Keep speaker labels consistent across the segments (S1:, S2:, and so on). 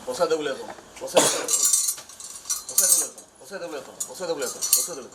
S1: O C W O C W O C W O C W.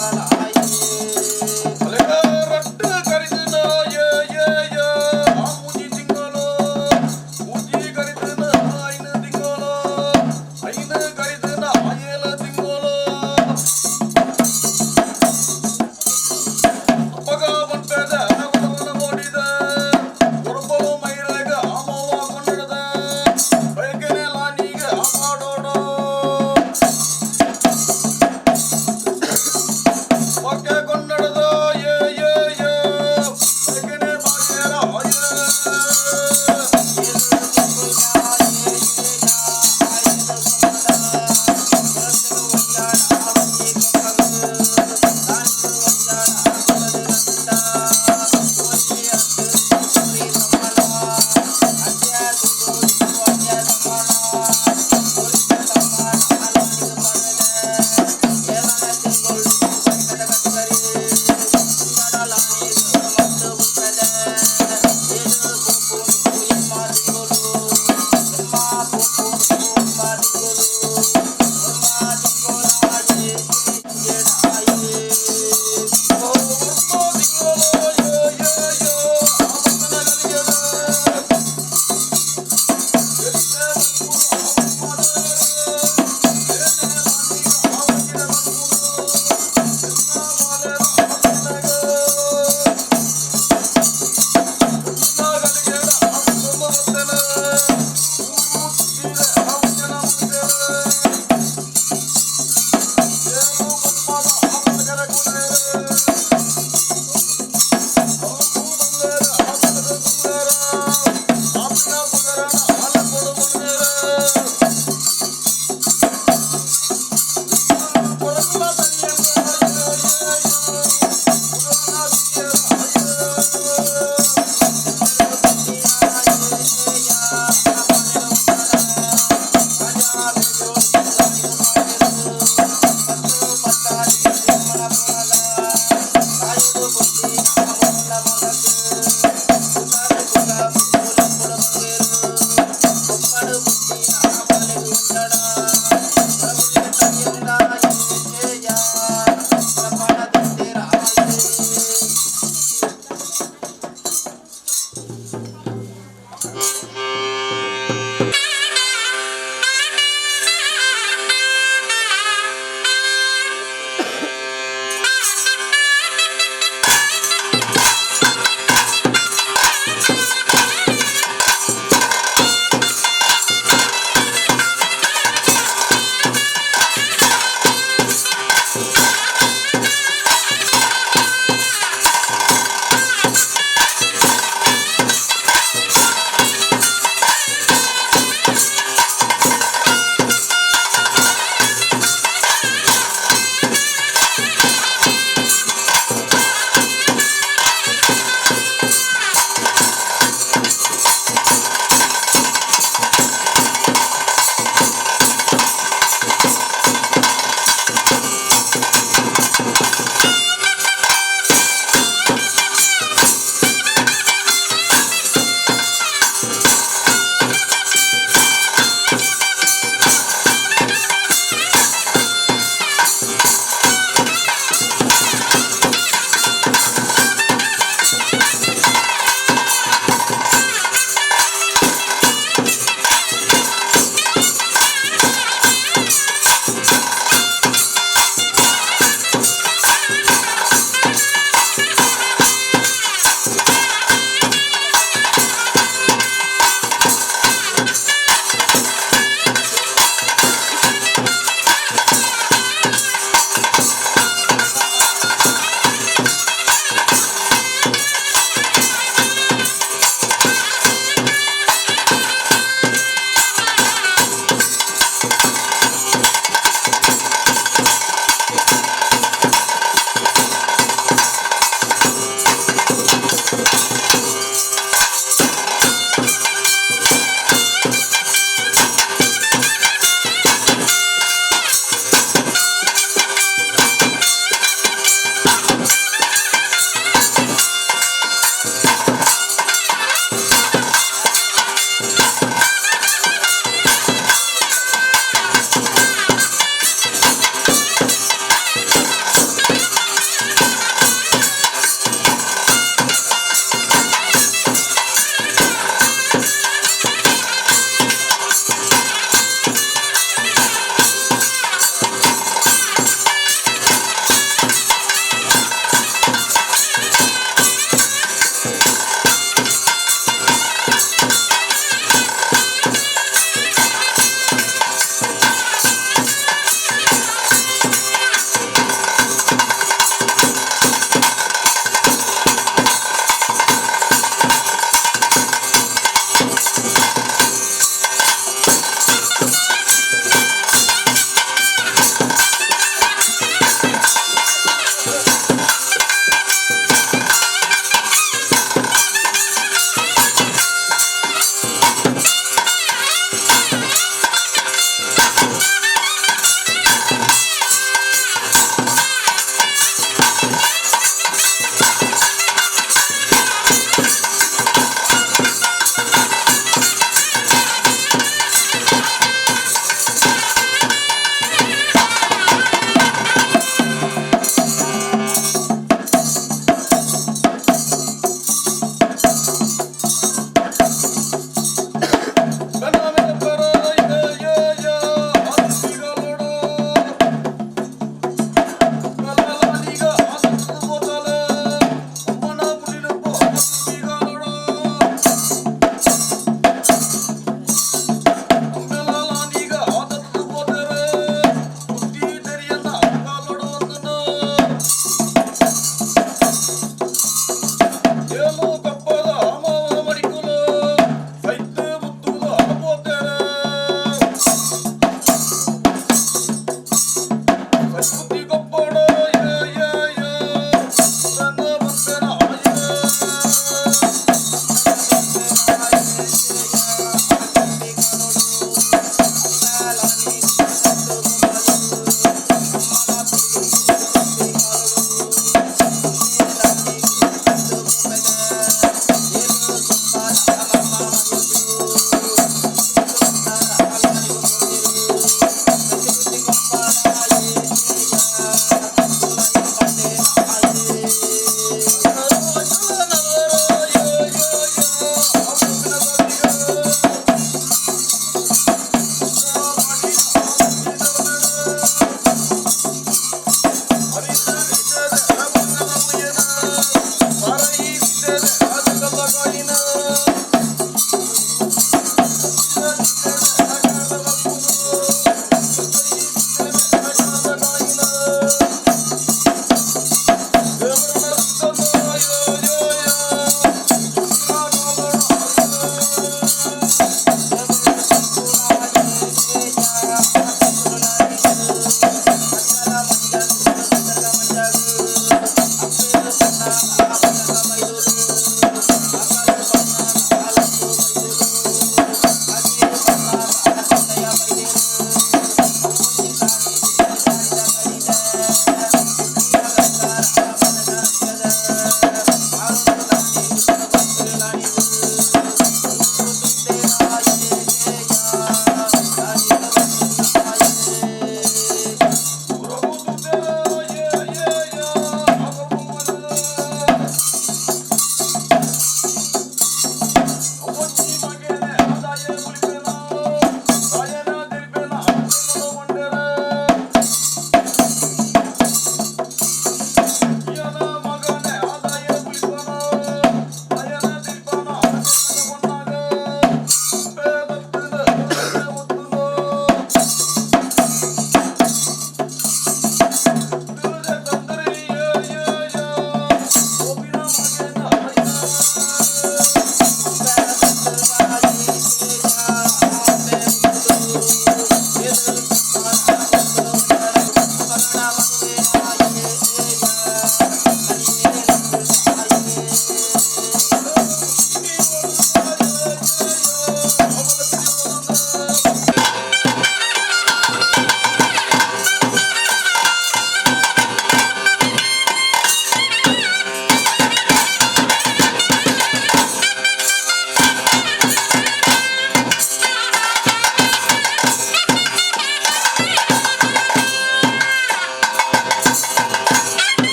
S1: ಮಾಡೋಡು.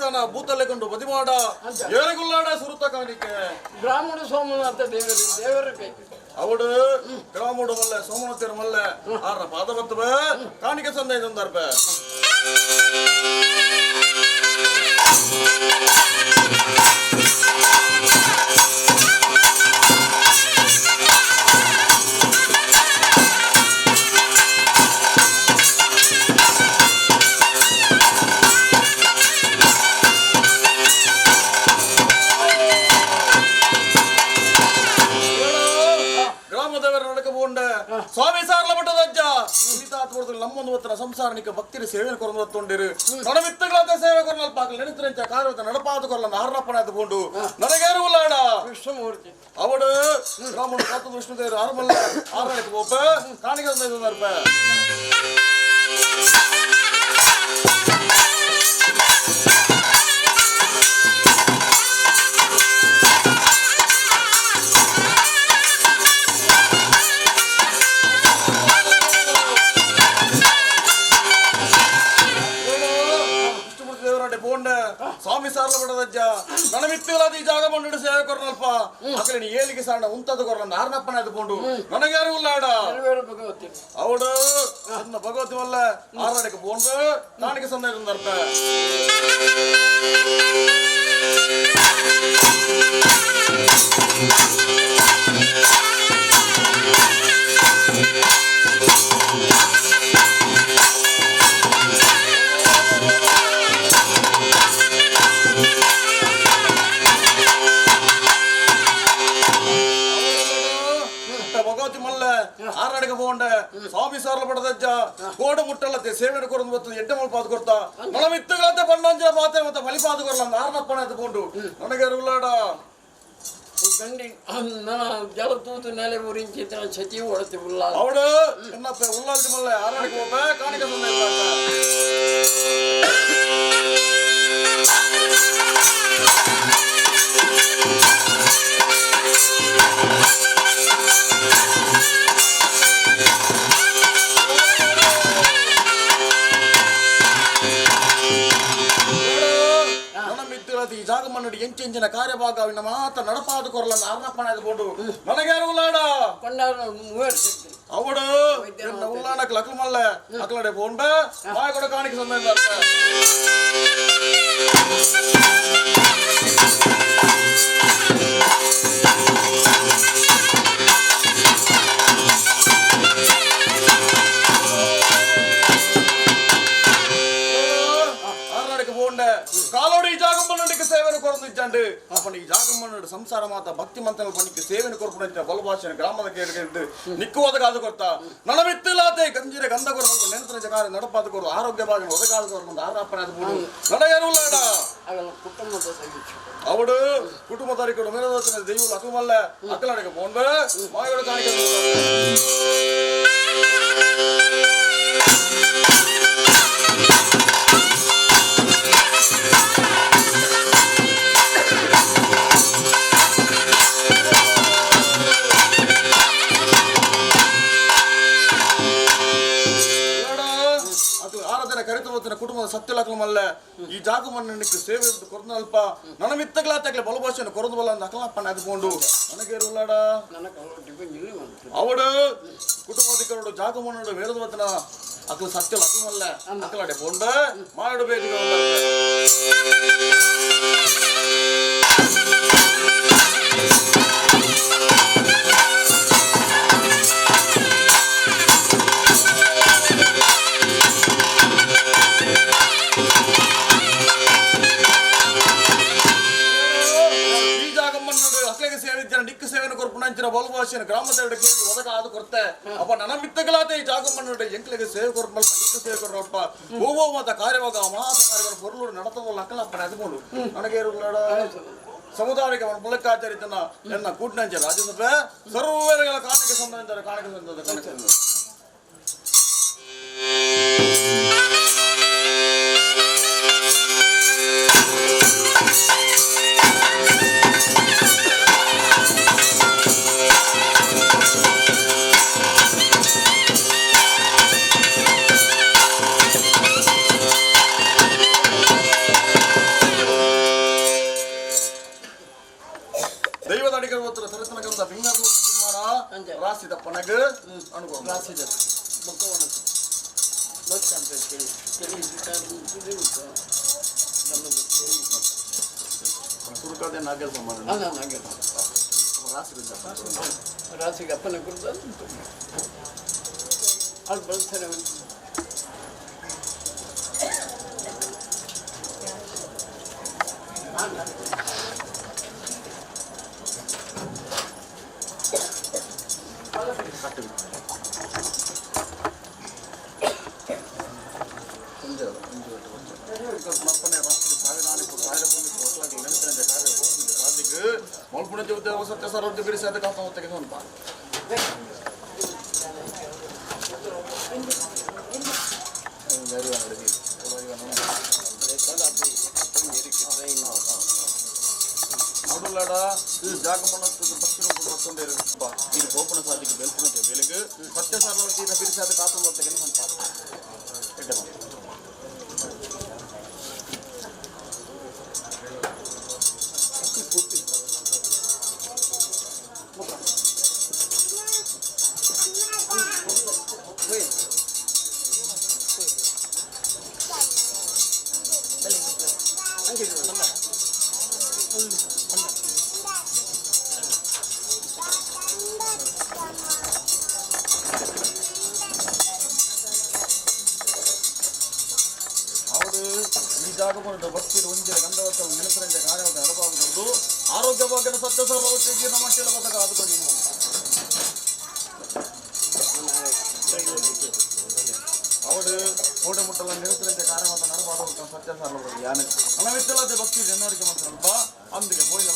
S1: ದೇವಸ್ಥಾನ ಭೂತಲೆಕೊಂಡು ಬದಿಮಾಡ ಏರಗುಲ್ಲಾಡ ಸುರುತ ಕಾಣಿಕೆ
S2: ಗ್ರಾಮದ ಸೋಮನಾಥ ದೇವರು ದೇವರ ಬೇಕು
S1: ಅವಡು ಗ್ರಾಮಡು ಮಲ್ಲೆ ಸೋಮನಾಥರ ಮಲ್ಲೆ ಆರ ಪಾದ ಬತ್ತವೆ ಕಾಣಿಕೆ ಸಂದೇಶ ಸಂದರ್ಭ ಸ್ವಾಮಿ ಸಾರ್ಲ ಮಠದ ಅಜ್ಜ ನಮ್ಮೊಂದು ಹೊತ್ತಿನ ಸಂಸಾರನಿಕ ಭಕ್ತಿರ ಸೇವೆ ಕೊರಲು ಹೊತ್ತೊಂಡಿರು ನಡಮಿತ್ತಗಳಾದ ಸೇವೆ ಕೊರಲು ಪಾಕಲು ನಡಿತರಂಚ ಕಾರ್ಯದ ನಡಪಾದ ಕೊರಲ ಆರ್ನಪ್ಪಣ ಎದ್ಕೊಂಡು ನನಗೇರು ಉಲ್ಲಾಡ
S2: ವಿಷ್ಣುಮೂರ್ತಿ
S1: ಅವಡು ರಾಮನು ಕಾತು ವಿಷ್ಣುದೇವರು ಆರಮಲ್ಲ ಆರಕ್ಕೆ ಒಬ್ಬ ಕಾಣಿಕೆ ಸಂದರ್ಭ ಸ್ವಾಮಿ ಸಾರ್ಲ ಬಿಡದಜ್ಜ ನನ್ನ ಮಿತ್ತಿಗಳಾದ ಈ ಜಾಗ ಬಂದು ಸೇವೆ ಕೊರನಲ್ಪ ಅಕಲೆ ಏಳಿಗೆ ಸಾಣ ಉಂತದ ಕೊರಲ ಆರ್ನಪ್ಪನ ಎದ್ಕೊಂಡು ನನಗ್ಯಾರು ಉಲ್ಲಾಡ ಅವಡು ನನ್ನ ಭಗವತಿ ಮಲ್ಲ ಆರಡಿಗೆ ಪೋಂಡು ನಾಣಿಗೆ ಸಂದೇಶ ಸಂದರ್ಭ ಆರಡಿಗೆ ಪೋಂಡೆ ಸ್ವಾಮಿ ಸಾರ್ಲ ಪಡದಜ್ಜ ಕೋಡ ಮುಟ್ಟಲ್ಲತ್ತೆ ಸೇವೆ ಕೊರದು ಮತ್ತು ಎಡ್ಡೆ ಮಲ್ಪಾದ ಕೊರ್ತ ನಳಮಿತ್ತುಗಳಂತೆ ಬಣ್ಣಂಜ ಮಾತೆ ಮತ್ತೆ ಬಲಿಪಾದ ಕೊರಲ ಆರ್ನಪ್ಪಣ ಎದ್ಕೊಂಡು ನನಗೆ ಉಲ್ಲಾಡ
S2: ಗಂಡಿ ನನ್ನ ಜಲತೂತು ನೆಲೆ ಉರಿಂಚಿತ್ರ ಸತಿ ಓಡತಿ ಉಲ್ಲಾಲ
S1: ಅವಡು ಎನ್ನಪ್ಪ ಉಲ್ಲಾಲ್ದಿ ಮಲ್ಲೆ ಆರಡಿಗೆ ಹೋಗ್ಬೆ ಕಾಣಿಕೆ ಸಂದೇಶ ಈ ಜಾಗ ಮನ್ನಡಿ ಎಂಚೆಂಚಿನ ಕಾರ್ಯಭಾಗ ಅವಿನ ಮಾತ ನಡಪಾದ ಕೊರಲ ಆರ್ನಪ್ಪಣ ಎದ್ಕೊಂಡು ನನಗ್ಯಾರು ಉಲ್ಲಾಡ
S2: ಕೊಂಡಾರ ಮೂವರು ಶಕ್ತಿ
S1: ಅವಡು ಎನ್ನ ಉಲ್ಲಾಡಕ್ ಲಕ್ಲು ಮಲ್ಲೆ ಅಕ್ಲಡೆ ಪೋಂಡೆ ಮಾಯ ಕೊಡ ಕಾಣಿಕೆ ಸಂದೇಶ ಕಾಲೋಡಿ ಈ ಜಾಗಮ್ಮನಡಿಗೆ ಸೇವೆಯನ್ನು ಕೊರದು ಇಜ್ಜಾಂಡು ಅಪ್ಪನ ಈ ಜಾಗಮ್ಮನಡು ಸಂಸಾರ ಮಾತ ಭಕ್ತಿ ಮಂತ್ರ ಪಣಿಗೆ ಸೇವೆಯನ್ನು ಕೊರ್ಪುಣ ಬಲಭಾಷೆನ ಗ್ರಾಮದ ಕೇಳಿದ್ದು ನಿಕ್ಕುವಾದ ಕಾದು ಕೊರ್ತ ನಳಮಿತ್ತಿಲಾತೆ ಗಂಜಿರ ಗಂಧ ಕೊರ ನೆನತರ ಜಕಾರ ನಡಪಾದ ಕೊರು ಆರೋಗ್ಯ ಭಾಗ ಒದಗಾದ ಕೊರು ಆರಾಪಣೆ ಅದು ಬಿಡು ನಡೆಯರು ಉಲ್ಲಾಡ ಅವಡು ಕುಟುಂಬ ತಾರೀಕು ಮೇಲದೋಚನೆ ದೈವ ಅಕುಮಲ್ಲ ಅಕ್ಕಲಾಡಿಗೆ ಪೋನ್ಬೆ ಮಾಯಗಳು ಕಾಣಿಕೆ ಕುಟುಂಬದ ಸತ್ಯಲಕ್ಲು ಮಲ್ಲ ಈ ಜಾಗ ಮಣ್ಣಕ್ಕೆ ಸೇವೆ ಕೊರದಲ್ಪ ನನ್ನ ಮಿತ್ತಗಳಾತಕ್ಲೆ ಬಲಭಾಷೆಯನ್ನು ಕೊರದು ಬಲ್ಲ ಅಂತ ಅಕಲಪ್ಪನ ಅದ್ಕೊಂಡು ನನಗೆ ಉಲ್ಲಾಡ ಅವಡು ಕುಟುಂಬದಿಕರುಡು ಜಾಗ ಮಣ್ಣು ಮೇರದ ಬತ್ತನ ಅಕ್ಲು ಸತ್ಯ ಲಕ್ಲು ಮಲ್ಲ ಅಕಲಾಡೆ ಪೋಂಡ ಮಾಡು ಬೇಕು ಬಲಭಾಷೆನ ಗ್ರಾಮದ ಒದಗ ಆದ ಕೊರ್ತೆ ಅಪ್ಪ ನನ್ನ ಮಿತ್ತಗಳಾದ ಈ ಜಾಗಮ್ಮನಡು ಎಂಕ್ಲೆಗೆ ಸೇವೆ ಕೊರ್ಪಲ್ಪ ನಿಕ್ಕ ಸೇವೆ ಕೊರ್ರಪ್ಪ ಓವೋ ಮಾತ ಕಾರ್ಯವಾಗ ಮಾತ ಕಾರ್ಯಗಳ ಪೊರುಳು ನಡತವಲ್ಲ ಅಕ್ಕಲಪ್ಪನ ಅದ್ಕೊಂಡು ನನಗೆ ಇರುಳ್ಳಾಡ ಸಮುದಾಯಕ್ಕೆ ಅವನ ಮೂಲಕಾಚರಿತನ ಎನ್ನ ಕೂಟಿನಂಚೆ ರಾಜ್ಯಸಭೆ ಸರ್ವಗಳ ಕಾಣಿಕೆ ಸಂಬಂಧ ಕಾಣಿಕೆ ಸಂಬಂಧ ಕಾಣಿಕೆ ಸಂಬಂಧ.
S2: ರಾಸಿದ ಬೊಕ್ಕ ಒಣಸು ಲೊಚ್ಚ ಅಂತ ಕೇಳಿ ಕೇಳಿ
S1: ಸುರುಕಾದೆ ನಾಗೇಲ್ ಸಮಾನ
S2: ಅಲ್ಲ ನಾಗೇಲ್
S1: ರಾಸಿ
S2: ರಾಸಿಗೆ ಅಪ್ಪನ ಕುರಿತು ಅದು ಬಳಸ್ತಾರೆ.
S1: ಸತ್ಯ ಸರ್ವಜ್ಞ ಬಿಡಿಸಿ ಅದಕ್ಕೆ ತೆಗೆದು ಅಂತ ನೋಡಲಾಡ ಜಾಗಮನ ಭಕ್ತಿರು ಇದು ಗೋಪುಣ ಸಾಧಿಗೆ ಬೆಲ್ಪುಣ ಬೆಳಗ್ಗೆ ಸತ್ಯ ಸರ್ವಜ್ಞ ಬಿಡಿಸಿ ಅದಕ್ಕೆ ಆತನ ತೆಗೆದು ಅಂತ. ಅವರು ಈ ಜಾಗವನ್ನು ಭಕ್ತಿರು ಒಂಜಿರ ಗಂಧವತ್ತ ನೆನಪಿರಂಜ ಕಾರ್ಯವನ್ನು ನಡಪಾಗಬಹುದು. ಆರೋಗ್ಯ ಭಾಗ್ಯನ ಸತ್ಯ ಸರ್ವೋಚ್ಚ ನಮ್ಮ ಬದಕ ಅದು ಬರೀ ಅವರು ಕೋಟೆ ಮುಟ್ಟಲ ನಿರತರಂಜ ಕಾರ್ಯವನ್ನು ನಡಪಾಡುವಂತ ಸತ್ಯ ಸರ್ವ ಯಾನೆ ನಮವಿತ್ತಲಾದ ಭಕ್ತಿ ಜನರಿಗೆ ಮಾತ್ರ ಅಂದಿಗೆ ಪೋಯಿನ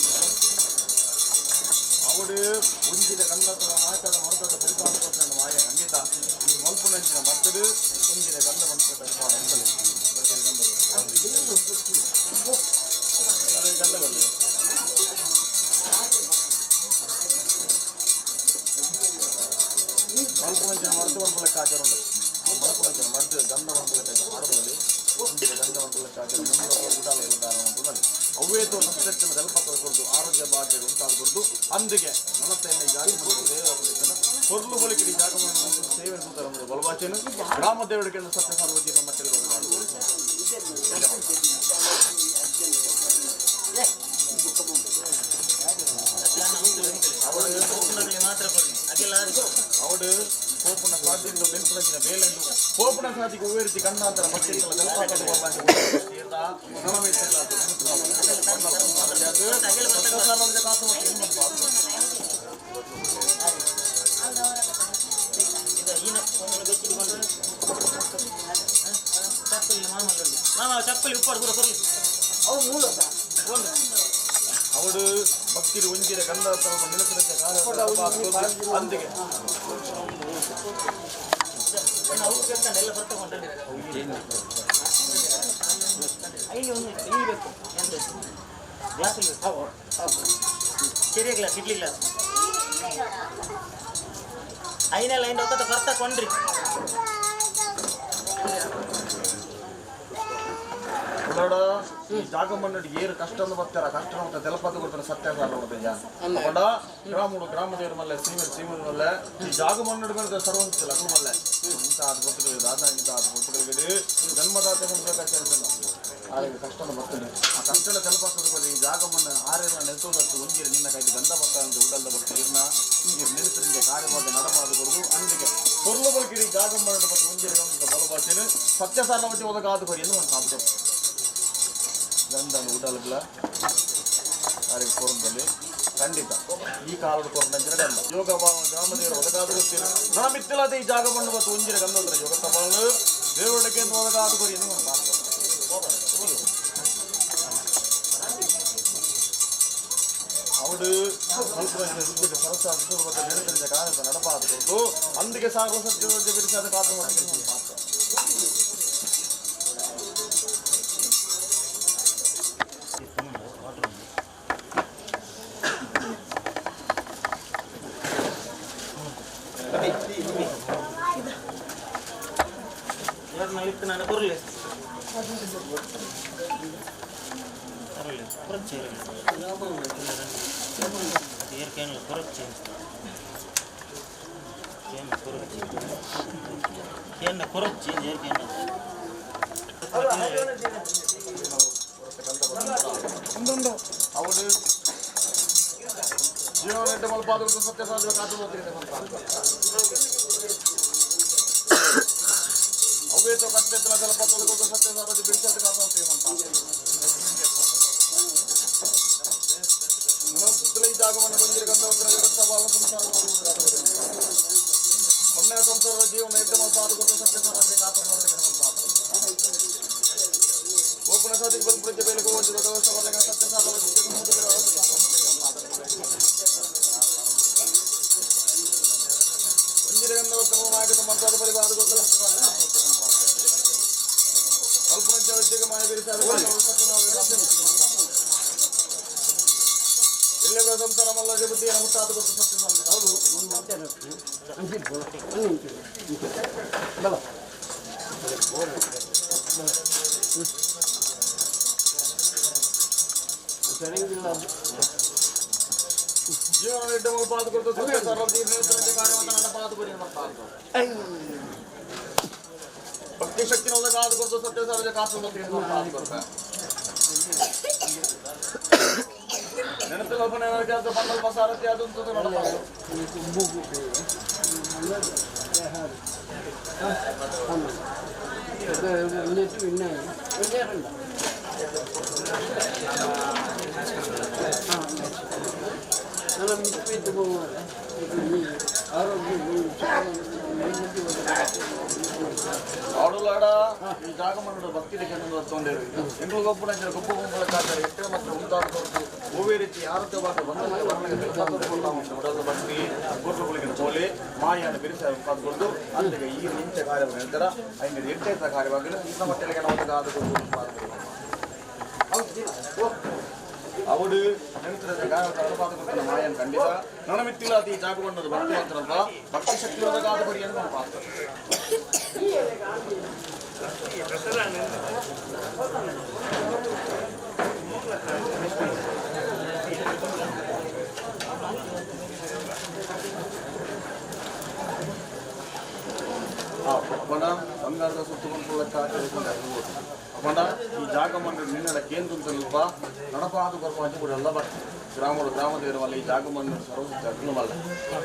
S1: ಅವರು ಒಂಜಿದ ಗಂಧದ ಮಾತದ ಮರುತದ ಫಲಿತಾಂಶ ಮಾಯ ಖಂಡಿತ ಈ ಮಲ್ಪುನಂಚಿನ ಮರ್ತದು ಒಂಜಿದ ಗಂಧ ಮಂತ್ರ ಗಂಧ ಬಂದು ಮಲ್ಪುನಂಚಿನ ಮರ್ತು ಬಂದ್ಬಲಕ್ಕೆ ಆಚಾರ ಉಂಟು. ಮಲ್ಪುನಂಚಿನ ಮರ್ತು ಗಂಧ ಬಂದ್ಬಲಕ್ಕೆ ಆಡದಲ್ಲಿ ಒಂಜಿದ ಗಂಧ ಬಂದ್ಬಲಕ್ಕೆ ಆಚಾರ ಮುಂದೆ ಉಡಾಲ ಉದಾಹರಣೆ ಅವ್ವೇತೋ ನಷ್ಟಕ್ಕೆ ದಲ್ಪತ್ರ ಕೊಡ್ದು ಆರೋಗ್ಯ ಭಾಗ್ಯ ಉಂಟಾದ ಕೊಡ್ದು ಅಂದಿಗೆ ನನ್ನತ್ತೆಯನ್ನು ಜಾಗ ಕೊರ್ಲು ಬಳಿಕಿಡಿ ಜಾಗವನ್ನು ಸೇವೆ ಸೂತರ ಬಲವಾಚೆನು ಗ್ರಾಮ ದೇವರಿಗೆ ಸತ್ಯ ಸಾರ್ವಜನಿಕ ಮಟ್ಟದಲ್ಲಿ ಅವಡು ಪೋಪುನ ಸಾಧ್ಯಂದು ಬೆಂಪುನಂಚಿನ ಬೇಲೆಂದು ಪೋಪುನ ಸಾಧಿಗೆ ಉವೇರಿಸಿ ಕಣ್ಣಾಂತರ ಮಟ್ಟಿಗಳ ಜಲಪಾತದ ಅವಡು ಭಕ್ತಿರು ಒಂಜಿರ ಗಂಧ ನೆಲಸಿದ ಅಂದಿಗೆ
S3: ചെറിയ ഗ്ലാസ്, ഇഡ്ഡലി ഗ്ലാസ്. ಐನೆಲ್ಲ ಐನ್ ಒಕ್ಕತ್ತ ಬರ್ತಾ ಕೊಂಡ್ರಿ.
S1: ನೋಡ ಈ ಜಾಗ ಮಣ್ಣು ಏರು ಕಷ್ಟ ಬರ್ತಾರ ಕಷ್ಟ ಮತ್ತೆ ತೆಲಪತ್ತು ಕೊಡ್ತಾನೆ ಸತ್ಯ ಸಾಲ ಅಪ್ಪಂಡ ಗ್ರಾಮಡು ಗ್ರಾಮ ದೇವರು ಮಲ್ಲೆ ಸೀಮೆ ಸೀಮೆ ಮಲ್ಲೆ ಈ ಜಾಗ ಮಣ್ಣು ಮೇಲೆ ಸರ್ವಂತಿಲ್ಲ ಅಕಲು ಮಲ್ಲೆ ಇಂಥ ಆದ ಗೊತ್ತುಗಳು ದಾದ ಇಂಥ ಆದ ಗೊತ್ತುಗಳಿಗೆ ಜನ್ಮದಾತ ಆರಿಗೆ ಕಷ್ಟ ಬರ್ತದೆ. ಆ ಕಷ್ಟದ ತೆಲಪತ್ತು ಕೊಡಿ ಈ ಜಾಗ ಮಣ್ಣು ಆರೆಲ್ಲ ನೆಲೆಸೋದತ್ತು ಒಂಜಿರ ನಿನ್ನ ಕೈಗೆ ಗಂಧ ಬತ್ತ ಅಂತ ಉಡಲ್ದ ಬರ್ತ ಇರ್ನ ನೀರು ನೆಲೆಸರಿಂದ ಕಾರ್ಯವಾಗಿ ನಡಮಾದ ಕೊಡುದು ಅಂದಿಗೆ ಪೊರ್ಲು ಬಲ್ಕಿಡಿ ಜಾಗ ಮಣ್ಣು ಮತ್ತು ಒಂಜಿರ ಬಲಭಾಷೆನು ಸತ್ಯ ಸಾರ್ವಜ ಒದಗಾದ ಕೊರಿ ಎಂದು ಒಂದು ಸಾಧ್ಯ ಗಂಧನ ಉಡಲ್ಗಳ ಆರಿಗೆ ಕೊರಂದಲ್ಲಿ ಖಂಡಿತ ಈ ಕಾಲದ ಕೊರಂದಂಚಿನ ಗಂಧ ಯೋಗ ಗ್ರಾಮದೇವರು ಒದಗಾದ ಗೊತ್ತಿರು ನಮಿತ್ತಿಲ್ಲದ ಈ ಜಾಗ ಮಣ್ಣು ಮತ್ತು ಒಂಜಿರ ಗಂಧ ಯೋಗ ತಬಾಳು ದೇವರುಡಕ್ಕೆ ಒದಗಾದ ಕೊರಿ ಎಂದು ಒಂದು ಮಾತು. ಅವಡು ಸ್ವಲ್ಪ ಸರಸ ಕಾಲದ ನಡಪಾದ ಕೊಟ್ಟು ಅಂದಿಗೆ ಸಾಗುವ ಸತ್ಯ ಬಿಡಿಸಾದ ಕಾತು
S3: ನಾನು ಕೊರ್ಲಿ കുറച്ച് തീർക്കാനുള്ള കുറച്ച്.
S1: ಭಕ್ತಿ ಶಕ್ತಿ ಕಾದು ಸತ್ಯ ಸಾರ್ವಜ ಕಾಸು ಆಡುಲಾಡ ಈ ಜಾಗ ಮಣ್ಣು ಭಕ್ತಿ ತೊಂದರೆ ಎಂಗಳು ಗೊಬ್ಬರ ಗೊಬ್ಬ ಗುಂಪುಗಳ ಕಾತಾರೆ ಎಟ್ಟೆ ಮತ್ತು ಉಂಟಾಡಬಹುದು ಹೂವೇ ರೀತಿ ಯಾರತ್ತೆ ಬಾಟ ಬಂದ ಉಡದ ಭಕ್ತಿ ಗುರುಗಳಿಗೆ ತೋಲೆ ಮಾಯಾನ ಬಿರಿಸ ಕಾದುಕೊಂಡು ಅಲ್ಲಿಗೆ ಈ ನಿಂಚ ಕಾರ್ಯವನ್ನು ಹೇಳ್ತಾರ ಐನೂರು ಎಟ್ಟೆ ಕಾರ್ಯವಾಗಿ ಇನ್ನ ಮಟ್ಟೆಗೆ ನಾವು ಅವಡು ನೆನಪಿನ ಮಾಯನ್ ಖಂಡಿತ ನನಮಿತ್ತಿಲ್ಲ ಅತಿ ಜಾಗಗೊಂಡದು ಭಕ್ತಿ ಮಾತ್ರಲ್ಲ ಭಕ್ತಿ ಶಕ್ತಿ ಒದಗಾದ ಬರಿಯನ್ನು ನಾನು ಪಾತ್ರ ಅಪ್ಪಣ ಬಂಗಾರದ ಸುತ್ತುಕೊಂಡ್ಕೊಳ್ಳಕ್ಕೆ ಅಪ್ಪಣ ಈ ಜಾಗ ಮಣ್ಣು ನಿನ್ನಡ ಕೇಂದ್ರ ನಡಪಾದು ಬರ್ಪ ಕೂಡ ಎಲ್ಲ ಬರ್ತದೆ ಗ್ರಾಮಗಳು ಗ್ರಾಮದ ಇರುವಲ್ಲ ಈ ಜಾಗ ಮಣ್ಣು ಸರ್ವಸುತ್ತ ಅಗ್ನಮಲ್ಲ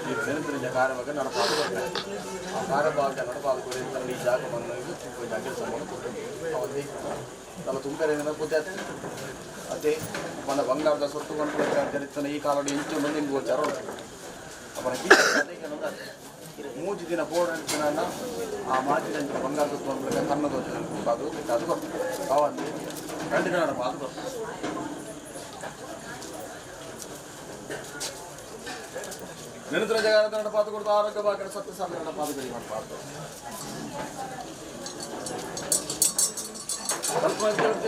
S1: ಈ ನೆನಪಿನ ಕಾರ್ಯವಾಗ ನಡಪಾದು ಬರ್ತಾರೆ ಆ ಕಾರ್ಯಭಾಗ ನಡಪಾದು ಕೂಡ ಈ ಜಾಗ ಮಣ್ಣು ಜಾಗ ಸಂಬಂಧ ಕೊಟ್ಟು ತನ್ನ ತುಂಬೇರೆ ಪೂಜೆ ಅದೇ ಅಪ್ಪನ ಬಂಗಾರದ ಸೊತ್ತು ಕೊಂಡ್ಕೊಳ್ಳಕ್ಕೆ ಈ ಕಾಲಡಿ ಇಂಚು ಮಂದಿ ಗೋಚಾರ ಅಪ್ಪನ ಮೂಜಿ ದಿನ ಪೋಡ ಆ ಮಾಜಿದ ಬಂಗಾರದ ತೊಗೊಂಡ್ರೆ ಕನ್ನ ದೋಚ ಅದು ಅದು ಬರ್ತದೆ ಕಾವಂದಿ ಖಂಡಿತ ನಡಪ ಅದು ಬರ್ತದೆ ನಿರಂತರ ಜಗಾರದ ನಡಪಾತು ಕೊಡ್ತು ಆರೋಗ್ಯ ಭಾಗ್ಯ ಸತ್ಯ ಸಾಧನೆ ನಡಪಾತು ಗಡಿ ಮಾಡಬಾರ್ದು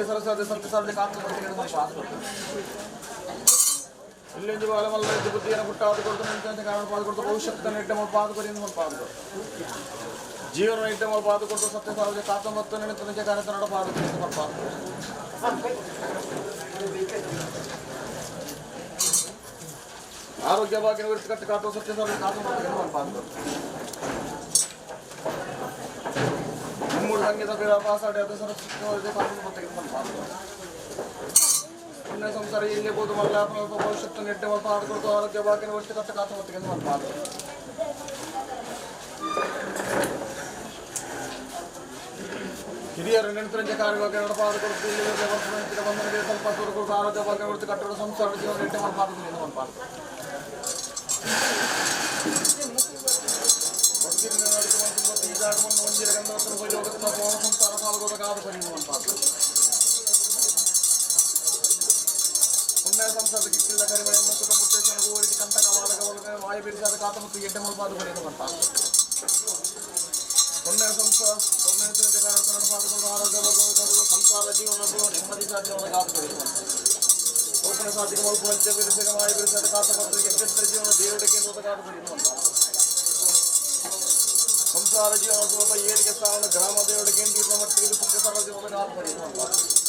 S1: ಸರಸ್ವತಿ ಸತ್ಯ ಸಾಧನೆ ಕಾತು ಇಲ್ಲಿಂದ ಬಾಲಮಲ್ಲ ಇದ್ದು ಬುದ್ಧಿಯನ್ನು ಹುಟ್ಟಾದು ಕೊಡ್ತು ನಿಂತ ಕಾರಣ ಪಾದು ಕೊಡ್ತು ಭವಿಷ್ಯತ್ತನ್ನು ಇಟ್ಟ ಪಾದು ಕೊರಿ ಪಾದು ಜೀವನ ಇಟ್ಟ ಪಾದು ಕೊಡ್ತು ಸತ್ಯ ಸಾಧನೆ ಕಾತು ಮತ್ತು ನಿಂತ ನಿಜ ಕಾರಣ ನಡ ಪಾದು ಪಾದು ಆರೋಗ್ಯ ಭಾಗ್ಯ ಕಟ್ಟು ಕಾತು ಸತ್ಯ ಸಾಧನೆ ಕಾತು ಮತ್ತು ಪಾದು ಮೂರು ಸಂಗೀತ ಪಾಸಾಡಿ ಅದು ಸರಸ್ವತಿ ಕಾತು ಮತ್ತು ಪಾದು ಪುಣ್ಯ ಸಂಸಾರ ಇಲ್ಲಿ ಬೋದು ಮಲ್ಲ ಭವಿಷ್ಯತ್ತು ನೆಟ್ಟೆ ಪಾದು ಕೊಡ್ತು ಆರೋಗ್ಯ ಭಾಗ್ಯ ಒಟ್ಟು ಕಟ್ಟು ಕಾತು ಮತ್ತು ಪಾದು ಹಿರಿಯರು ನೆನಪಿನ ಕಾರ್ಯವಾಗಿ ನಡಪಾದು ಕೊಡ್ತು ಇಲ್ಲಿ ಬಂಧನಕ್ಕೆ ಸ್ವಲ್ಪ ಕೊಡ್ತು ಆರೋಗ್ಯ ಭಾಗ್ಯ ಕೊಡ್ತು ಕಟ್ಟಡ ಸಂಸಾರ ಜೀವನ ನೆಟ್ಟೆ ಪಾದು ಪಾದು ಸಂಸಾರ ಪಾಲ್ಗೋದಕ್ಕಾದ ಪಾದು ಪುಣ್ಯ ಸಂಸಾರದ ಕಿಕ್ಕಿಲ್ಲ ಕರಿಮಳೆ ಮತ್ತು ಮುತ್ತೇಶನ ಗೋರಿಗೆ ಕಂಟಕ ವಾದಕ ಒಳಗೆ ವಾಯು ಬಿಡಿಸಾದ ಕಾತ ಮತ್ತು ಎಡ್ಡೆ ಮುಲ್ಪಾದು ಪಾದು ಪುಣ್ಯ ಸಂಸಾರ ಆರೋಗ್ಯ ಸಂಸಾರ ಜೀವನ ನೆಮ್ಮದಿ ಸಾಧ್ಯವಾದ ಓಪನ ಸಾಧಿಕ ಮಲ್ಪುಣಂಚ ಬಿಡಿಸಿದ ವಾಯು ಬಿಡಿಸಾದ ಕಾತ ಮತ್ತು ಎಡ್ಡೆ ಜೀವನ ದೇವರಿಗೆ ಕಾದು ಸಂಸಾರ ಜೀವನ ಸ್ವಲ್ಪ ಏಳಿಗೆ ಸ್ಥಾನ ಗ್ರಾಮ ದೇವರಿಗೆ ಮಟ್ಟಿಗೆ ಸತ್ಯ ಸರ್ವ ಜೀವನ ಕಾದು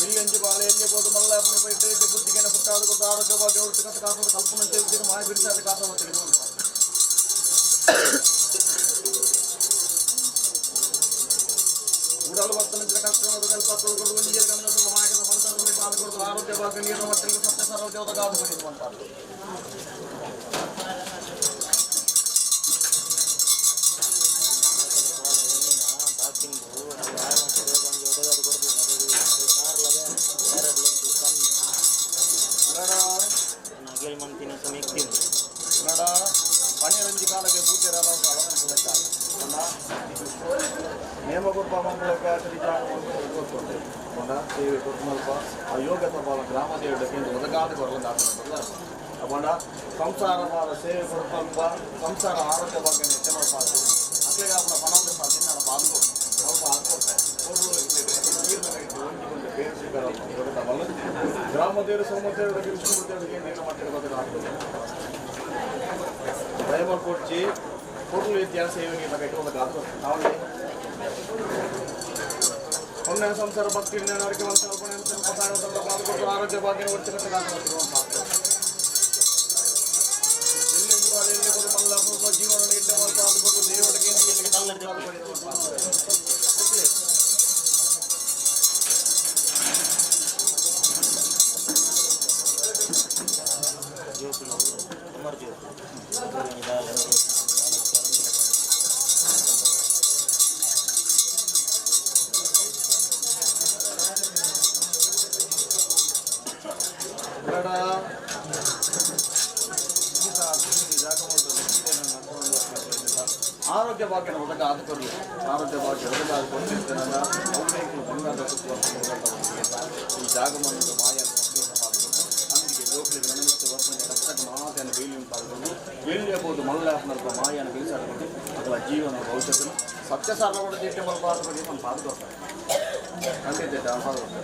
S1: ಇಲ್ಲೆಂಜಿ ಬಾಳೆ ಎಲ್ಲಿ ಬೋದು ಮಲ್ಲ ಇಟ್ಟು ಬುದ್ಧಿಗೆ ಪುಟ್ಟಾದ ಕೊಟ್ಟು ಆರೋಗ್ಯ ಭಾಗ್ಯ ಒಟ್ಟು ಕಾಸು ಕಲ್ಪನೆ ತಿಳಿದು ಮಾಯ ಬಿಡಿಸಾದ ಕಾಸು ತಿಳಿದು ಉಡಲು ಬತ್ತನ ಕಷ್ಟವನ್ನು ಕಲ್ಪತ್ತುಕೊಂಡು ನೀರು ಗಮನ ಮಾಯದ ಬಂಧನದಲ್ಲಿ ಪಾಲ್ಗೊಳ್ಳು ಆರೋಗ್ಯ ಭಾಗ್ಯ ನೀರಿನ ಮಟ್ಟಕ್ಕೆ ಸತ್ಯ ಸರ್ವ ಗಾದು ಪಡೆಯುವಂತಹದ್ದು.
S3: ನಗೆಲ್ ಮಂತಿನ ಸಮೀಕ್ತಿನ
S1: ಕನ್ನಡ ಪನ್ನಿರಂಜಿ ಕಾಲಕ್ಕೆ ಭೂತಿರಲ್ಲ ನೇಮ ಕೊರ್ಪ ಮಂಗಳಕ್ಕೆ ಶ್ರೀ ಜಾಗ ಗೊತ್ತುಂಟು ಕೊಂಡ ಸೇವೆ ಕೊರ್ಮಲ್ಪ ಆ ಯೋಗ ತಪಾಲ ಗ್ರಾಮ ದೇವಕ್ಕೆ ಒದಗಾದ ಕೊರಲ ಅಪಂಡ ಸಂಸಾರ ಬಾಲ ಸೇವೆ ಕೊರ್ಪಲ್ಪ ಸಂಸಾರ ಆರೋಗ್ಯ ಬಗ್ಗೆ ನೆಚ್ಚ ಪಾತು ಅಕ್ಲೆಗೆ ಆಪನ ಪಣವಂದ ಸಾಧ್ಯ ನಾನು ಪಾಲ್ಕೊ ಸ್ವಲ್ಪ ಹಾಕೊಡ್ತೆ ನೀರಿನ ಒಂಜಿ ಬೇರೆ ಸಿಕ್ಕರ ಗ್ರಾಮ ದೇವರು ಸೋಮ ದೇವರಿಗೆ ವಿಷ್ಣು ದೇವರಿಗೆ ನೀರಿನ ಮಟ್ಟಿಗೆ ಗೊತ್ತಾಗ್ತದೆ ದಯಮಾಡಿ ಕೊಡ್ಚಿ பொருள் ರೀತಿಯ ಸೇವೆಗೆ ಬಗ್ಗೆ ಒಂದು ಗಾತು ತಾವೇ ಪುಣ್ಯ ಸಂಸಾರ ಭಕ್ತಿ ಜ್ಞಾನವರಿಗೆ ಒಂದು ಸ್ವಲ್ಪ ಆರೋಗ್ಯ ಭಾಗ್ಯ ಎಲ್ಲಿ ಎಲ್ಲಿ ಕೊಡು ಮಲ್ಲ ಜೀವನ ಕೊಡು ದೇವರಿಗೆ
S3: ಜೋಕುಲು ಕುಮಾರ್ ಜೋಕು
S1: ಬೇಡ ಆರೋಗ್ಯ ಭಾಗ್ಯ ಒದಗ ಆದುಕೊರ್ಲಿ ಆರೋಗ್ಯ ಭಾಗ್ಯ ಒದಗ ಆದುಕೊಂಡಿರ್ತಾನಲ್ಲ ಅವ್ರಿಗೆ ಬಂಗಾರದ ಈ ಜಾಗಮನ್ನು ಮಾಯ ಅಂದಿಗೆ ಜೋಕ್ಲಿಗೆ ನನಮಿತ್ತು ವರ್ಪಣೆ ರಕ್ತಕ್ಕೆ ಮಾತೆಯನ್ನು ಬೇಲಿ ಉಂಟಾಗಿಕೊಂಡು ಎಲ್ಲಿಯಬಹುದು ಮಲ್ಲ ಮಾಯನ್ನು ಬೆಳೆಸಾಡಿಕೊಂಡು ಅಥವಾ ಜೀವನ ಭವಿಷ್ಯವನ್ನು ಸತ್ಯಸಾರ ಕೂಡ ತಿಟ್ಟೆ ಮಲ್ಪ ಬಗ್ಗೆ ಒಂದು ಪಾದುಕೊಡ್ತಾರೆ ಖಂಡಿತ ಪಾದುಕೊಡ್ತಾರೆ.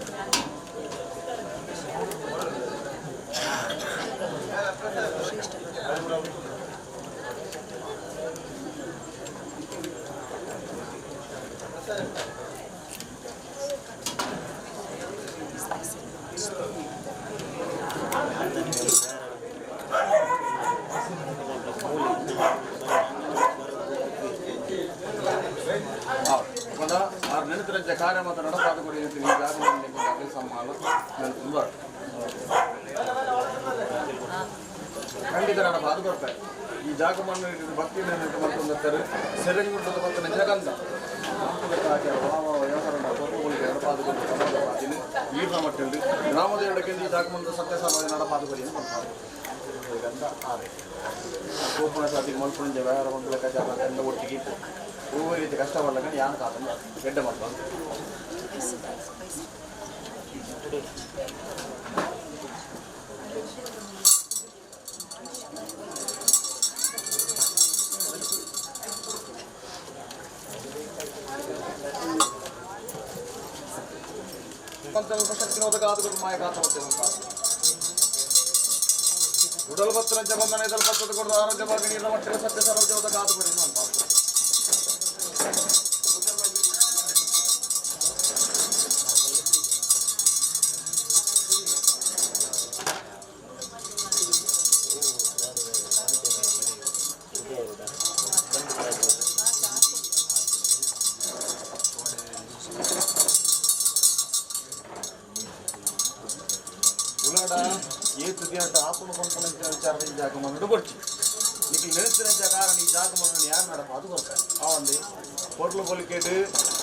S1: ಪಂಡ ಆರು ನೆನಪಿರಂಚ ಕಾರ್ಯ ಮಾತ್ರ ನಡಪಾದ ಕೊಡಿ ಈ ಜಾಗವನ್ನು ಕೆಲಸ ಮಾಡಲು ನಾನು ತುಂಬ ಖಂಡಿತ ನಡಪಾದ ಕೊಡ್ತಾರೆ. ಈ ಜಾಗವನ್ನು ಭಕ್ತಿ ಮಾಡ್ಕೊಂಡಿರ್ತಾರೆ ಸೆರೆಂಗುಂಟದ ಭಕ್ತನ ಜಗಂಧ ನಡಪಾದ ಈರ್ನ ಮಟ್ಟಲ್ಲಿ ಗ್ರಾಮದೇವಡಕ್ಕೆ ಈ ಜಾಗಮಂದ ಸತ್ಯ ಸಮಾಜ ನಡಪಾದ ಕೊಡಿ ಅಂತ ಗಂಧ ಆರೆ ಕೋಪನ ಸಾತಿಗೆ ಮಲ್ಪುಂಜ ವ್ಯಾರ ಒಂದು ಲೆಕ್ಕಾಚಾರ ಎಲ್ಲ ಒಟ್ಟಿಗೆ ಇತ್ತು. ಹೂವು ರೀತಿ ಕಷ್ಟ ಪಡ್ಲಕ್ಕ ಯಾನ್ ಕಾತಂದ ಗೆಡ್ಡೆ ಮಾಡ್ಕೊಂಡು ಶಕ್ತಿ ಒದಗಾದ ಮಾಯ ಕಾತ ಉಡಲ್ ಬತ್ತರಂಚ ಬಂಧನ ಇದಲ್ ಪತ್ತದ ಕೊಡದು ಆರೋಗ್ಯ ಭಾಗ್ಯ ನೀರಿನ ಮಟ್ಟಿಗೆ ಸತ್ಯ ಸರ್ವ ಒದಗಾದ ಕೊಡಿ ಅಂತ. ಉಲಾಡ ಏತು ದಿನಟ ಆಪುನ ಪಂಪನ ವಿಚಾರ ಈ ಜಾಗಮನ್ನು ಕೊಡ್ಚಿ ನಿಕ್ಲು ನೆನೆಸಿರಂಚ ಕಾರಣ ಈ ಜಾಗಮನ್ನು ಯಾರು ನಡಪ ಅದು ಕೊಡ್ತಾರೆ ಆ ಒಂದು ಪೊರ್ಲು ಕೊಲಿಕೆಡು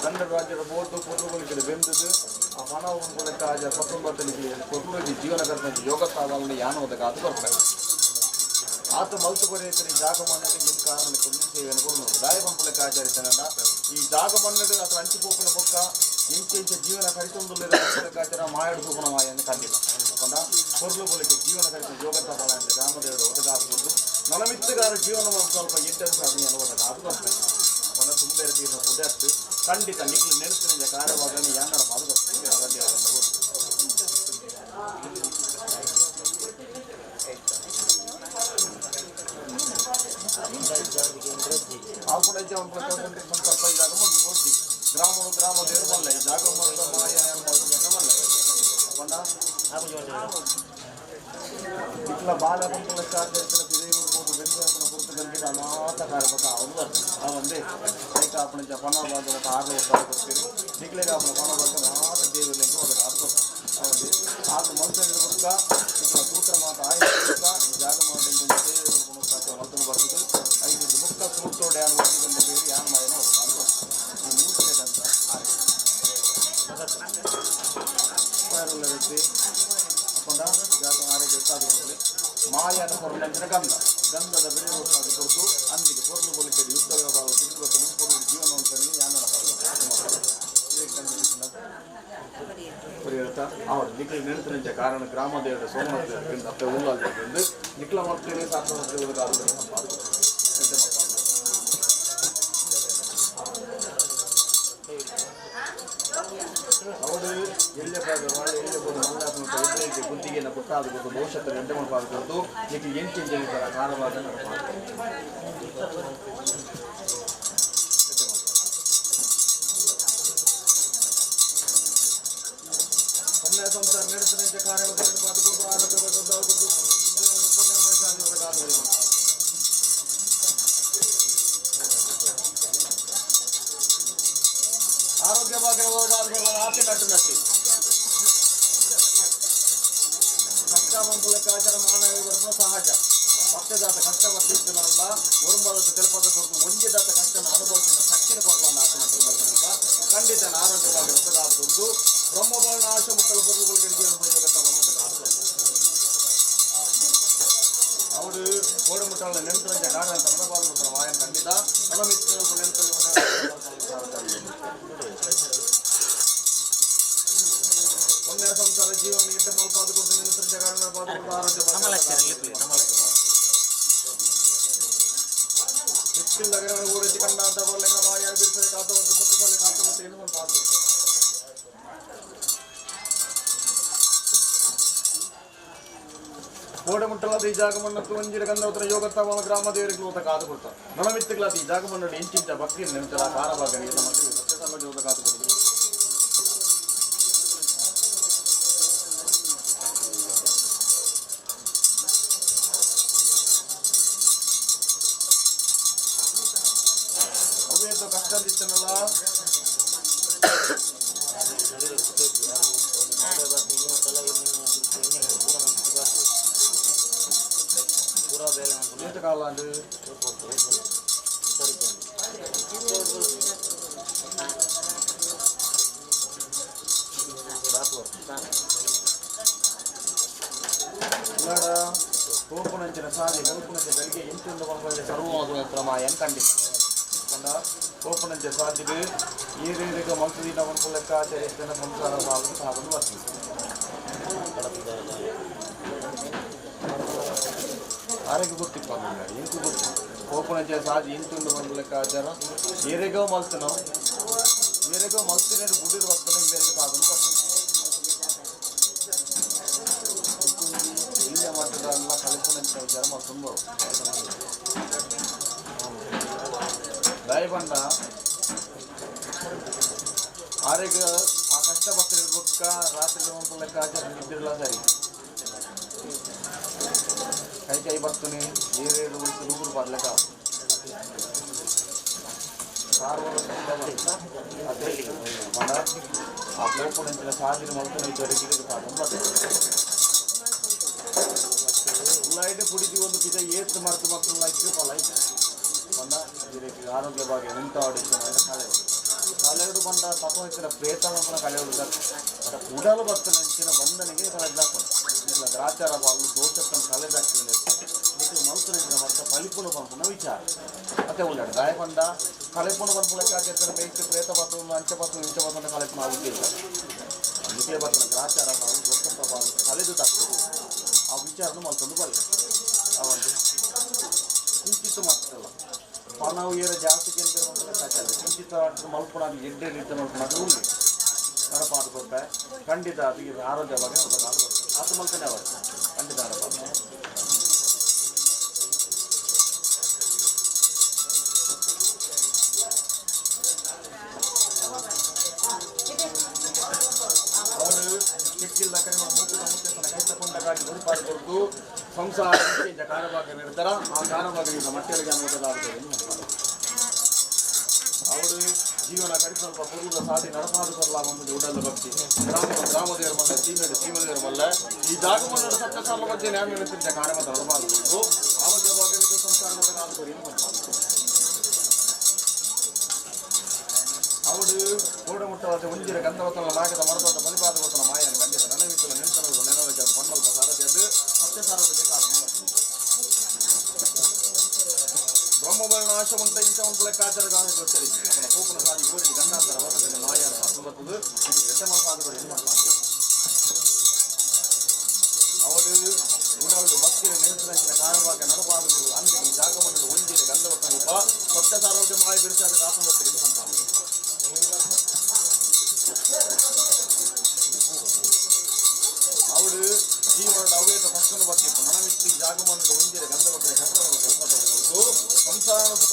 S1: ದಂಡ ರಾಜ್ಯದ ಬೋಟು ಪೊರ್ಲು ಕೊಲಿಕೆಡು ಬೆಂದದು ಆ ಪಣ ಒಂದು ಆಜ 19 ಪೊರ್ಲು ಜೀವನ ಕರ್ತ ಯೋಗ ಸಾಧನ ಯಾನ ಒದಗ ಅದು ಕೊಡ್ತಾರೆ. ಆತ ಮಲ್ತು ಕೊರಿಯತ್ತರಿ ಜಾಗಮನ್ನು ಏನ್ ಕಾರಣ ಕೊಲ್ಲಿ ಸೇವೆಯನ್ನು ಕೊಡು ದಾಯ ಪಂಪುಲಕ್ಕೆ ಆಚರಿಸನಂಡ ಈ ಜಾಗಮನ್ನಡು ಅಥವಾ ಅಂಚಿ ಪೋಪುನ ಬೊಕ್ಕ ಎಂಚ ಎಂಚ ಜೀವನ ಕರಿತೊಂದುಲ್ಲ ಮಾಯಡು ಸೂಪನ ಮಾಯನ್ನು ಕಂಡಿಲ್ಲ ಪಂಡ ಪೊರ್ಲು ಬೊಲಿಕೆ ಜೀವನ ಕರಿತ ಯೋಗ ತಪಾಲ ಅಂತ ರಾಮದೇವರು ಒದಗಾಕೊಂಡು ನಲಮಿತ್ತಗಾರ ಜೀವನ ಸ್ವಲ್ಪ ಎಟ್ಟನ್ನು ಸಾಧನೆ ಒದಗ ಅದು ಬರ್ತದೆ ಪಂಡ ತುಂಬ ತೀರ್ನ ಪುದತ್ತು ಖಂಡಿತ ನಿಕ್ಲು ನೆನೆಸಿನ ಕಾರ್ಯವಾಗನೆ ಯಾನ್ನಡ ಅದು ಬರ್ತದೆ. ಆಪುಣ ಒಂದು ಸ್ವಲ್ಪ ಈ ಜಾಗ ಮುಂದೆ ಕೊಡ್ತಿ ಗ್ರಾಮ ಗ್ರಾಮ ದೇವರು ಮಲ್ಲ ಈ ಜಾಗ ಮಲ್ಲ ಮಾಯ ಮಲ್ಲ. ಅಪ್ಪಂಡ ಇట్లా ಬಾಲ ಲೆಕ್ಕಾಚಾರ ಪಿದೈ ಬರ್ಬೋದು ಬೆಂದು ಪುರ್ತು ಗಂಟೆಗೆ ಅಮಾತ ಕಾರ್ಯಪಕ್ಕ ಅವನು ಬರ್ತದೆ ಆ ಒಂದೇ ಐಕ ಆಪಣ ಪಣ ಭಾಗದ ಆರು ವರ್ಷ ಕೊಡ್ತೀರಿ ನಿಕ್ಲೆಗೆ ಆಪಣ ಪಣ ಭಾಗ ಮಾತ ದೇವರಿಗೆ ಅದಕ್ಕೆ ಅದು ಆ ಒಂದೇ ಆತ ಮನುಷ್ಯನ ಬುಕ್ಕ ಇಟ್ಲ ಸೂತ್ರ ಮಾತ ಆಯ್ತು ಬುಕ್ಕ ಜಾಗ ಮಾಡಿ ಸೇವೆ ಮಲ್ತನ ಬರ್ತದೆ ಐದು ಬುಕ್ಕ ಸೂತ್ರೋಡೆ ಯಾನು ಒಂದು ಗಂಟೆ ಬೇರೆ ಯಾನು ಮಾಯನ ಅಂತ ಈ ಮೂರ್ತಿ ಗಂಧ ಪೈರುಳ್ಳ ವ್ಯಕ್ತಿ ಅಪ್ಪಂಡ ಜಾಗ ಆರೋಗ್ಯ ಸಾಧನೆ ಮಾಯನ ಹೊರನಂಚಿನ ಗಂಧ ಗಂಧದ ಬೆಲೆ ಹೊತ್ತಾಗಿ ಕೊಡ್ದು ಅಂದಿಗೆ ಪೊರ್ಲು ಬೊಲಿಕೆ ಯುದ್ಧ ವ್ಯವಹಾರ ತಿಳಿದು ಬರ್ತದೆ ಪೊರ್ಲು ಜೀವನ ಹೇಳ್ತಾ ಅವರು ನಿಖಿಲ್ ನೆನೆತನಂಚ ಕಾರಣ ಗ್ರಾಮದೇವರ ಸೋಮನಾಥ ಅತ್ತೆ ಉಳ್ಳಾಲ್ದಿಂದ ನಿಖಿಲ ಮಾಡ್ತೇನೆ ಸಾಕು ಅವರು ಎಳ್ಳೆ ಭಾಗ ವಾಳೆ ಎಳ್ಳೆ ಬೋದು ಮಲ್ಲಾಪನ ಎಳ್ಳೆ ಬುದ್ಧಿಗೆನ ಪುಟ್ಟಾದ ಕೊಟ್ಟು ಭವಿಷ್ಯದ ಎಡ್ಡೆ ಮಲ್ಪಾದ ಕೊಟ್ಟು ನಿಖಿಲ್ ಎಂಟು ಜನ ಕಾರವಾದ ಪುಣ್ಯ ಸಂಸಾರ ನಡೆಸಿದ ಕಾರ್ಯವನ್ನು ಕೊಟ್ಟು ಆರೋಗ್ಯ ಕೊಟ್ಟು ಪುಣ್ಯ ಆರೋಗ್ಯ ಭಾಗ್ಯ ಆಚೆ ಕಟ್ಟು ಕಷ್ಟ ಬಂದು ಲೆಕ್ಕಾಚಾರ ಮಾನವ ಬರ್ಪುನ ಸಹಜ ಪತ್ತೆದಾತ ಕಷ್ಟ ಬರ್ತಿತ್ತನಲ್ಲ ಒರುಂಬದ ತೆಲಪದ ಕೊರತು ಒಂಜೆದಾತ ಕಷ್ಟನ ಅನುಭವಿಸಿದ ಸಕ್ಕಿನ ಕೊರಲನ್ನ ಆತನ ಬರ್ತಾನಪ್ಪ ಖಂಡಿತ ಆರೋಗ್ಯ ಭಾಗ್ಯ ಒತ್ತದಾದ ಕೊರತು ಬ್ರಹ್ಮಬಾಳ ಆಶ ಮುಟ್ಟಲ ಪೊರ್ಲುಗಳಿಗೆ ಜೀವನ ಅವರು ಕೋಡಮುಟ್ಟಾಳ ನೆಂಟರಂಜ ಕಾರಣ ತನ್ನಬಾರ ವಾಯನ್ ಖಂಡಿತ ನಣಮಿತ್ರ ನೆಂಟರು ಒಂದೇ ಸಂಸಾರ ಜೀವನ ಇಟ್ಟ ಮಲ್ಪಾದ ಕೊಡ್ತು ನೆಂಟರಂಜ ಕಾರಣ ಪಾದ ಕೊಡ್ತು ಆರೋಗ್ಯ ಹೆಚ್ಚಿನ ಊರಿಗೆ ಕಂಡ ಅಂತ ಬರ್ಲಿಕ್ಕೆ ಮಾಯ ಬಿರ್ಸದೆ ಕಾತ ಮತ್ತು ಸತ್ಯ ಕಾತ ಮತ್ತು ಏನು ಒಂದು ಪಾದ ಕೋಡಮುಟ್ಟಲಾದ ಈ ಜಾಗಮನ್ನ ಒಂಜಿರ ಗಂಧವತರ ಯೋಗತ್ತವ ಗ್ರಾಮ ದೇವರಿಗೆ ಲೋತ ಕಾದು ಕೊಡ್ತಾರೆ ನಣಮಿತ್ತುಗಳಾದ ಈ ಜಾಗಮನ್ನ ಇಂಚಿಂಚ ಭಕ್ತಿ ನೆನತರ ಕಾರಭಾಗ ಮಕ್ಕಳಿಗೆ ಸತ್ಯ ಸಮಾಜ ಯೋಗ ಕಾದು ಕೊಡುದು ಅವೇತೋ ಕಷ್ಟ ಅಂದಿತ್ತನಲ್ಲ ಏತ ಕಾಲ ಅದು ಇಲ್ಲಾಡ ತೋಪುನಂಚಿನ ಸಾದಿ ಮಲ್ಪುನಂಚ ಬೆಳಿಗ್ಗೆ ಎಂಟು ಪಂಪಂಚ ಸರ್ವಮಾದ ಮಾಯನ್ ಖಂಡಿತ ಕಂಡ ತೋಪುನಂಚ ಸಾದಿಗೆ ಏರೇರಿಗೆ ಮಲ್ತದಿನ ಪನ್ಪು ಲೆಕ್ಕಾಚಾರ ಸಂಸಾರ ಸಾಗು ಸಾಗಲು ಬರ್ತದೆ ಆರೋಗ್ಯ ಗೊತ್ತಿಪ್ಪ ಎಂಕು ಗೊತ್ತು ಕೋಪನಂಚ ಸಾದಿ ಎಂಟುಂಡು ಪನ್ಪು ಲೆಕ್ಕಾಚಾರ ಏರೆಗೋ ಮಲ್ತನೋ ಏರೆಗೋ ಮಲ್ತಿನ ಬುಡಿರು ಬರ್ತಾನೆ ಬೇರೆ ಸಾಗಲು ಬರ್ತದೆ ಇಲ್ಲೇ ಮಟ್ಟದಲ್ಲ ಕಲಿಪುನಂಚ ವಿಚಾರ ಮಲ್ತೊಂದು ದಯಪಂಡ ಆರೋಗ್ಯ ಆ ಕಷ್ಟ ಬತ್ತಿರ್ಬೇಕ ರಾತ್ರಿ ಒಂದು ಲೆಕ್ಕಾಚಾರ ನಿದ್ದಿರಲ್ಲ ಸರಿ ಕೈ ಕೈ ಬರ್ತೀನಿ ಏರೇರು ಉಳಿಸಿ ಬರ್ಲೆಕ್ಕ ಅದೇ ಪಂಡ ಆ ಕೋಪುನಂಚಿನ ಸಾಧಿನ ಮಲ್ತನ ವಿಚಾರ ಸಾಧನ ಬರ್ತದೆ ಉಳ್ಳಾಯ್ಡು ಪುಡಿದಿ ಒಂದು ಪಿದ ಏತ್ ಮರ್ತು ಮಕ್ಕಳು ಲೈಕ್ ಫಲ ಐತೆ ಪಂಡ ಇದಕ್ಕೆ ಆರೋಗ್ಯ ಭಾಗ್ಯ ಉಂಟಾಡಿ ಕಲೆ ಕಲೆಯಡು ಬಂಡ ತತ್ವ ಪ್ರೇತ ಮಂಪನ ಕಲೆಯಡು ಬಟ್ ಉಡಲು ಬರ್ತನಂಚಿನ ಬಂಧನಿಗೆ ಕಳೆದಾಕೊಂಡು ಇಲ್ಲ ಗ್ರಾಚಾರ ಬಾಲು ದೋಷಕ್ಕನ್ನು ಕಳೆದಾಗ್ತದೆ ನಿಖಲು ಮಲ್ತನಂಚಿನ ಮರ್ತ ಪಲಿಪುನ ಪಂಪುನ ವಿಚಾರ ಅತ್ತೆ ಉಳ್ಳಾಡು ಗಾಯಪಂಡ ಕಲೆಪುನ ಪಂಪು ಲೆಕ್ಕಾಚಾರ ಬೇಯಿಸಿ ಪ್ರೇತ ಪತ್ರ ಅಂಚೆ ಪತ್ರ ಇಂಚೆ ಪತ್ರ ಕಲೆಪುನ ಉದ್ದೇಶ ನಿಖಲೆ ಬರ್ತನ ಗ್ರಾಚಾರ ಬಾಲು ದೋಷ ಬಾಲು ಕಳೆದು ತಕ್ಕದು ಆ ವಿಚಾರನ ಮಲ್ತೊಂದು ಬರಲಿ ಆ ಒಂದು ಕಿಂಚಿತ್ತು ಮಾತ್ರಲ್ಲ ಪಣವು ಏರ ಜಾಸ್ತಿ ಲೆಕ್ಕಾಚಾರ ಕಿಂಚಿತ್ತ ಮಲ್ಪುಣ ಅದು ಎಡ್ಡೆ ರೀತಿ ಮಲ್ಪುಣ ಅದು ಉಳ್ಳಿ ನಡಪಾದ ಕೊಟ್ಟೆ ಖಂಡಿತ ಅದು ಇದು ಆರೋಗ್ಯ ಬಗ್ಗೆ ಒಂದು ಕಾಲು ಬರ್ತದೆ ಆತ ಮಲ್ತಾನೆ ಅವರು ಖಂಡಿತ ನಡಪಾದ ಅವರು ಕಿಕ್ಕಿಲ್ಲ ಕಡೆ ಬಲಿಪಾದ ಕೊರದು ಸಂಸಾರ ಕಾರವಾಗ ನಿರ್ತಾರ ಆ ಕಾರವಾಗ ಮಟ್ಟೆಗಳಿಗೆ ಅನ್ನುವುದಾಗುತ್ತದೆ. ಅವರು ಜೀವನ ಕಡಿಸ್ವಲ್ಪ ಪುರುಷ ಸಾಧಿ ನಡಪಾದ ಕೊರಲ ಒಂದು ಉಡಲ್ಲ ಭಕ್ತಿ ಗ್ರಾಮ ಗ್ರಾಮದೇವರ ಮಲ್ಲ ಸೀಮೆದ ಸೀಮದೇವರ ಮಲ್ಲ ಈ ಜಾಗವನ್ನು ಸತ್ಯ ಸಾಲ ಮಧ್ಯೆ ನ್ಯಾಯ ನಿಂತಿದ್ದ ಕಾರ್ಯಮತ ನಡಪಾದ ಆರೋಗ್ಯ ಭಾಗ್ಯಕ್ಕೆ ಸಂಸಾರ ಅವಡು ಕೋಡಮುಟ್ಟವಾದ ಒಂಜಿರ ಗಂಧವತನ ಮಾಯಕದ ಮರತೋಟ ಬಲಿಪಾದ ಗೊತ್ತನ ಮಾಯನ ಖಂಡಿತ ನನವಿತ್ತಲ ನಿಂತನ ನೆನವಕ್ಕೆ ಬಣ್ಣಲ್ಪ ಸಾರಥಿ ಸತ್ಯ ಸಾರವಕ್ಕೆ ಬ್ರಹ್ಮವರ್ಣ ಆಶವಂತ ಇಂಚವಂತ ಲೆಕ್ಕಾಚಾರ ಗಾನ ಗೊತ್ತರಿ ಅವನ ಕೋಪನ ಸಾರಿ ಗೋರಿಗೆ ಗಂಡಾಂತರ ವರದಲ್ಲಿ ಮಾಯನ ಹತ್ತೊಂಬತ್ತದು ಇದು ಎಟ್ಟಮಲ್ಪಾದ ಏನು ಮಾಡ್ತಾರೆ. ಅವರು ಉಡಲು ಭಕ್ತಿಯ ನಿಯಂತ್ರಣದ ಕಾರಣವಾಗಿ ನಡಪಾದಗಳು ಅಂದ್ರೆ ಈ ಜಾಗವನ್ನು ಒಂಜಿರ ಗಂಧವತನ ಸತ್ಯ ಸಾರೋಗ್ಯ ಮಾಯ ಬಿಡಿಸಾದ ಕಾಸಂಬತ್ತಿಗೆ ಅಂತ. ಅವಡು ಜೀವನದ ಅವೇತ ಕಷ್ಟನ ಬರ್ತಿತ್ತು ನನಮಿತ್ತಿ ಜಾಗಮನದ ಒಂಜಿರ ಗಂಧವತನ ಕಷ್ಟವನ್ನು ಕಲ್ಪಬಹುದು ಸಂಸಾರ ಸುಖ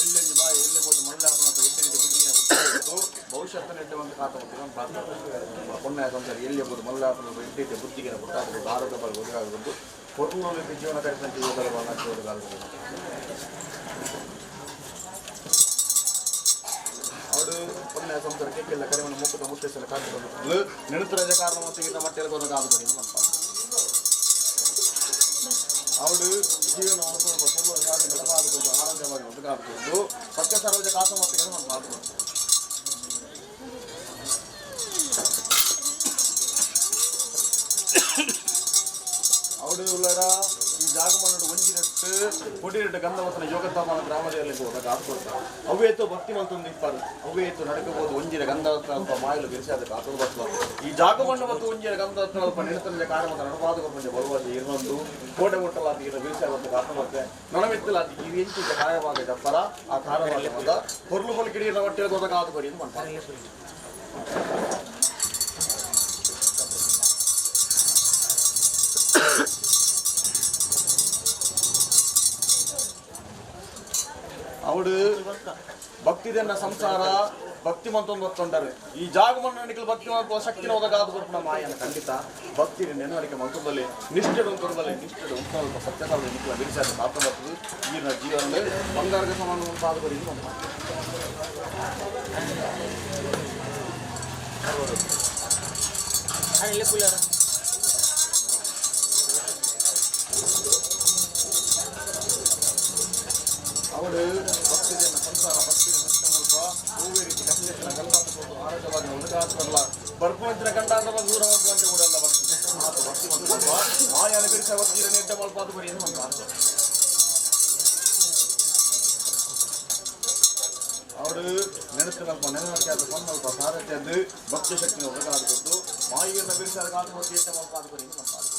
S1: ಎಲ್ಲೆಲ್ಲಿ ಬಾಯಿ ಎಲ್ಲೇ ಹೋದ ಮಲ್ಲಾಪನ ಎಡ್ಡೆ ಬುದ್ಧಿಗೆ ಭವಿಷ್ಯತ್ತನ ಎಡ್ಡೆ ಒಂದು ಕಾತ ಪುಣ್ಯ ಸಂಸಾರ ಎಲ್ಲಿ ಹೋದ ಮಲ್ಲಾಪನ ಎಡ್ಡೆ ಬುದ್ಧಿಗೆ ಪುಟ್ಟಾಗಬಹುದು ಆರೋಗ್ಯ ಬಲ ಒದಗಾಗಬಹುದು ಕೊಟ್ಟುಕೊಳ್ಳಕ್ಕೆ ಜೀವನ ಕಡಿಮೆ ಅವಡು ಪುಣ್ಯ ಸಂಸಾರ ಕೇಕಿಲ್ಲ ಕಡಿಮೆ ಮುಖದ ಮುಟ್ಟೆಸಲ ಕಾತು ನೆನತರಜ ಕಾರಣ ಮತ್ತು ಈತ ಮಟ್ಟೆಲ್ಲ ಒದಗಾಗಬಹುದು ಅಂತ. ಅವಳು ಜೀವನ ನಡಪಾದಕೊಂಡು ಆರೋಗ್ಯವಾಗಿ ಒದಗಾಗಬಹುದು ಸತ್ಯ ಸರ್ವಜ ಕಾಸ ಮತ್ತು ನಮ್ಮ ಪಾತ್ರ. ಅವಡು ಉಳ್ಳಡ ಈ ಜಾಗಮನ್ನಡು ಒಂಜಿನಟ್ಟು ಕೊಡಿರಟ್ಟು ಗಂಧವತನ ಯೋಗತಾಮನ ಗ್ರಾಮದಲ್ಲಿ ಒದಗಾದ ಕೊಡ್ತಾರೆ. ಅವ್ವೇತು ಭಕ್ತಿ ಮಲ್ತೊಂದು ಇಪ್ಪಾರು ಅವ್ವೇತು ನಡಕಬಹುದು ಒಂಜಿನ ಗಂಧವತನ ಅಲ್ಪ ಮಾಯಲು ಬಿರಿಸಾದ ಕಾತುರು ಬತ್ವ ಈ ಜಾಗಮಣ್ಣು ಮತ್ತು ಒಂಜಿನ ಗಂಧವತನ ಅಲ್ಪ ನಿಡತನ ಕಾರ್ಯಮತ ನಡಪಾದ ಕೊಂಚ ಬರುವಾಗ ಇರೊಂದು ಕೋಟೆ ಮುಟ್ಟಲಾತಿ ಇರ ಬಿರಿಸಾದ ಕಾತು ಮತ್ತೆ ನೊಣಮಿತ್ತಲಾತಿ ಈ ಎಂಚಿ ಕಾಯವಾಗ ಜಪ್ಪರ ಆ ಕಾರವಾಗ ಬಂದ ಹೊರ್ಲು ಹೊಲ್ ಕಿಡಿಯ ಹೊಟ್ಟೆ ಒದಗಾದ ಕೊಡಿ ಮಾಡ್ತಾರೆ. ಅವಡು ಭಕ್ತಿದೆನ್ನ ಸಂಸಾರ ಭಕ್ತಿ ಮಂತೊಂದು ಹೊತ್ತೊಂಡರು ಈ ಜಾಗಮಣ್ಣ ನಿಖಲ್ ಭಕ್ತಿ ಮಂತ ಶಕ್ತಿನ ಒದಗಾದ ಕೊರ್ಪುನ ಮಾಯನ ಖಂಡಿತ ಭಕ್ತಿ ನೆನವರಿಕೆ ಮಂತ್ರದಲ್ಲಿ ನಿಷ್ಠೆಡು ಕೊರಬಲೆ ನಿಷ್ಠೆಡು ಉಂಟಲ್ಪ ಸತ್ಯಸಾಲ ನಿಖಲ ಬಿರಿಸಾದ ಮಾತ್ರ ಬರ್ತದೆ ಈಗಿನ ಜೀವನದಲ್ಲಿ ಬಂಗಾರದ ಸಮಾನ ಪಾದಗಳು ಇದು ಒಂದು
S3: ಅರೆ ಪುಲ್ಲರ
S1: ಅವಳು ಭಕ್ತಿದೆನ್ನ ಸಂಸಾರ ಭಕ್ತಿ ನಿಷ್ಠೆ ಹೂವೇ ರೀತಿ ಕಷ್ಟನ ಕಲ್ಪಾತ ಆರೋಗ್ಯವಾಗಿ ಒದಗಾದ ಬರ್ಪುವಂಚಿನ ಗಂಡಾದ ದೂರ ಹೋಗುವಂತೆ ಕೂಡ ಭಕ್ತಿ ಆತ ಭಕ್ತಿ ಮಂತ್ರ ಮಾಯನ ಬಿರಿಸ ಭಕ್ತಿ ನೆಡ್ಡ ಮಲ್ಪಾದ ಬರಿ ಏನು ಮಂತ್ರ. ಅವಳು ನೆನೆಸ್ಕಲ್ಪ ನೆನವರಿಕೆ ಆದ ಸೊನ್ನಲ್ಪ ಸಾರಥ್ಯದ್ದು ಭಕ್ತಿ ಶಕ್ತಿನ ಒದಗಾದ ಕೊಟ್ಟು ಮಾಯಿಯನ್ನು ಬಿರಿಸಾದ ಕಾತು ಭಕ್ತಿ ಎಟ್ಟ ಮಲ್ಪಾದ ಬರಿ ಏನು ಮಂತ್ರ.